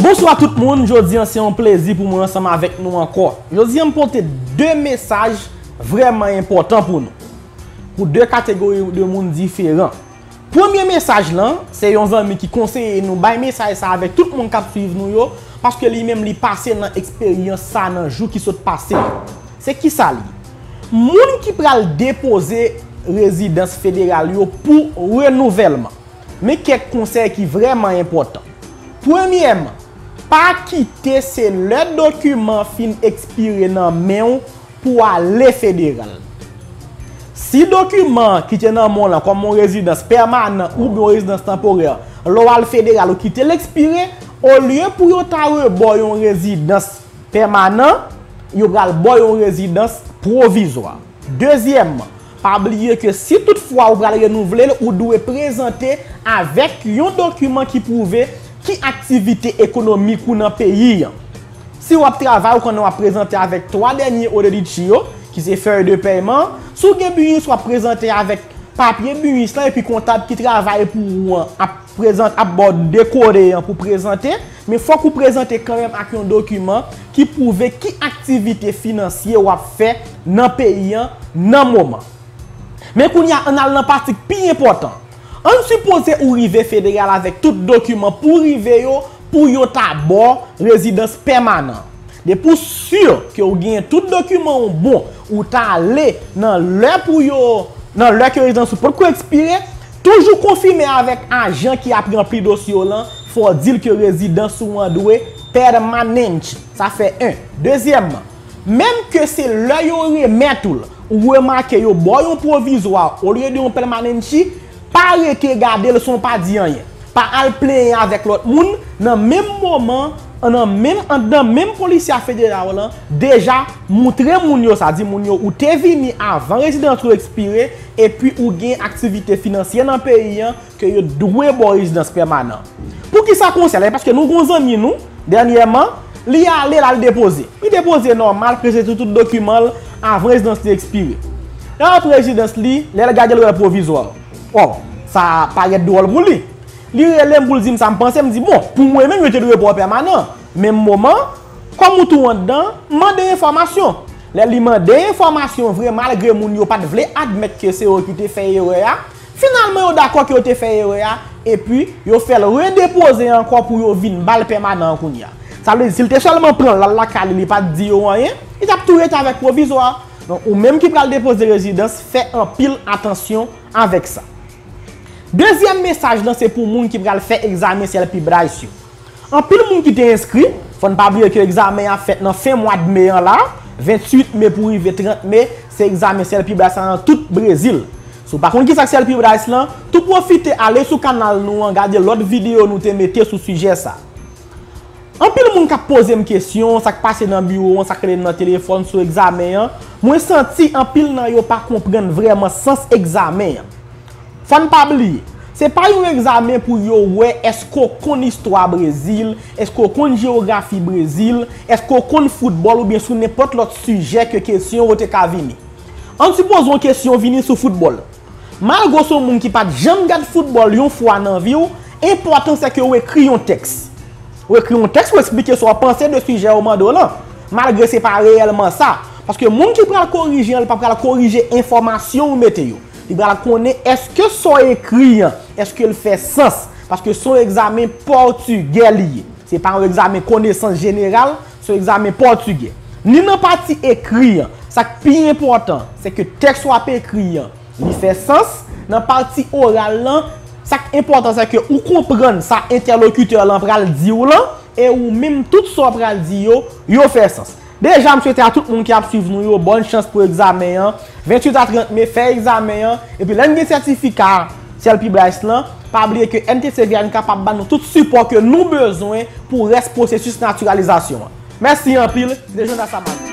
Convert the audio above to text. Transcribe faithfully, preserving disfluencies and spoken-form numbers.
Bonswa tout moun, jodi an se yon plezi pou mwen ansanm avèk nou ankò. Jodi an m pote de mesaj vrèman enpòtan pou nou, pou de kategori de moun diferan. Premye mesaj lan, se yon zanmi ki konseye nou bay mesaj sa avèk tout moun k ap swiv nou yo, paske li menm li pase nan eksperyans sa nan jou ki sot pase yo. Se kisa li? Moun ki pral depoze rezidans federal yo pou renouvèlman. Men kèk konsèy ki vrèman enpòtan. Premyèman, pa kite se lè dokiman fin ekspire nan men w pou w ale federal. Si dokiman ki te nan men w lan kòm yon rezidans pèmanan oubyen yon rezidans tanporè, lè w al federal ou kite l ekspire, olye pou yo ta rebò yon rezidans pèmanan, yo pral bò yon rezidans pwovizwa. Dezyèmman, pa bliye ke si toutfwa ou pral renouvle l, ou dwe prezante avèk yon dokiman ki pwouve ki aktivite ekonomik ou nan peyi an. Si w ap travay, ou konnen w ap prezante avèk twa dènye O D D T yo, ki se fèy de pèyman. Si w gen biznis, w ap prezante avèk papye biznis lan, epi kontab ki travay pou ou an ap prezante, ap ba w dekore an pou prezante. Men fòk ou prezante kanmenm ak yon dokiman ki pwouve ki aktivite finansye w ap fè nan peyi an nan moman. Men kounye a, ann al nan pati k pi enpòtan. Ann sipoze ou rive federal avèk tout dokiman pou rive yo, pou yo ta ba w rezidans pèmanan. Depi w si ke w genyen tout dokiman w bon, ou ta ale nan lè pou yo, nan lè ke rezidans ou potko ekspire, toujou konfime avèk ajan ki ap ranpli dosye w lan, fò w di l ke rezidans ou an dwe pèmanan. Sa fè en. Dezyèmman, menm ke se lè yo remèt ou l, ou remake yo ba w yon pwovizwa olye de yon pèmanan, pa rete gade l san w pa di anyen. Pa al plenyen avèk lòt moun nan menm moman, nan menm, anndan menm polisya federal lan, deja moutre moun yo sa, di moun yo ou te vini avan rezidans ou ekspire, epi ou gen aktivite finansye nan peyi an, ke yo dwe ba w rezidans pèmanan. Poukisa konsèy la? Paske nou gen yon zanmi nou, dènyèman, li ale, l al depoze. Li depoze nòmal, prezante tout dokiman l avan rezidans li ekspire. Lè l rantre rezidans li, lè l gade l wè l pwovizwa. O, sa parèt dwòl pou li. Li rele m pou l di m sa m panse, m di, bon, pou mwen menm, yo te dwe ba w pèmanan. Menm moman, kòm ou tou anndan, mande enfòmasyon. Lè li mande enfòmasyon vre, malgre moun yo pa t vle admèt ke se yo ki te fè erè a, finalman yo dakò ke yo te fè erè a, epi yo fè l redepoze ankò pou yo vin ba l pèmanan an kounye a. Sa vle di, si l te sèlman pran l, l al lakay li, li pa t di yo anyen, li t ap tou rete avèk pwovizwa. Donk, ou menm ki pral depoze rezidans, fè anpil atansyon avèk sa. Dezyèm mesaj lan se pou moun ki pral fè egzamen CELPIBRAES yo. Anpil moun ki te enskri, fò n pa bliye ke egzamen an ap fèt nan fen mwa d me an la, venntuit me pou rive trant me, se egzamen CELPIBRAES la nan tout Brezil. Si w pa konn kisa k CELPIBRAES lan, tou pwofite ale sou kanal nou an, gade lòt videyo nou te mete sou sijè sa. Anpil moun k ap poze m kesyon, sa k pase nan biwo an, sa k rele m nan telefòn sou egzamen an, mwen santi anpil nan yo pa konprann vrèman sans egzamen an. Fò n pa bliye, se pa yon egzamen pou yo wè èske w konn istwa Brezil, èske w konn jewografi Brezil, èske w konn foutbòl oubyen sou nenpòt lòt sijè ke kesyon yo te ka vini. Ann sipoze yon kesyon vini sou foutbòl. Malgre w se yon moun ki pa t janm gad foutbòl yon fwa nan vi w, enpòtan se ke w ekri yon tèks. Ou ekri yon tèks pou eksplike sa w panse de sijè yo mande w lan, malgre se pa reyèlman sa. Paske moun ki pral korije an, li pa pral korije enfòmasyon ou mete yo. Li pral konnen èske sa w ekri an, èske l fè sans. Paske se yon egzamen pòtigè li ye. Se pa yon egzamen konesans jeneral, se yon egzamen pòtigè. Ni nan pati ekri an, sa k pi enpòtan, se ke tèks w ap ekri an, li fè sans. Nan pati oral lan, sa k enpòtan, se ke ou konprann sa entèlokitè lan pral di w lan, e ou menm, tout sa w pral di yo, yo fè sans. Deja, m swete a tout moun ki ap swiv nou yo, bòn chans pou egzamen an. Venntuit a trant me, fè egzamen an. Epi lè n gen sètifika CELPIBRAES lan, pa bliye ke N T C V N K ap ba nou tout sipò ke nou bezwen pou rès pwosesis natiralizasyon an. Mèsi anpil, se te Jonas Amadi.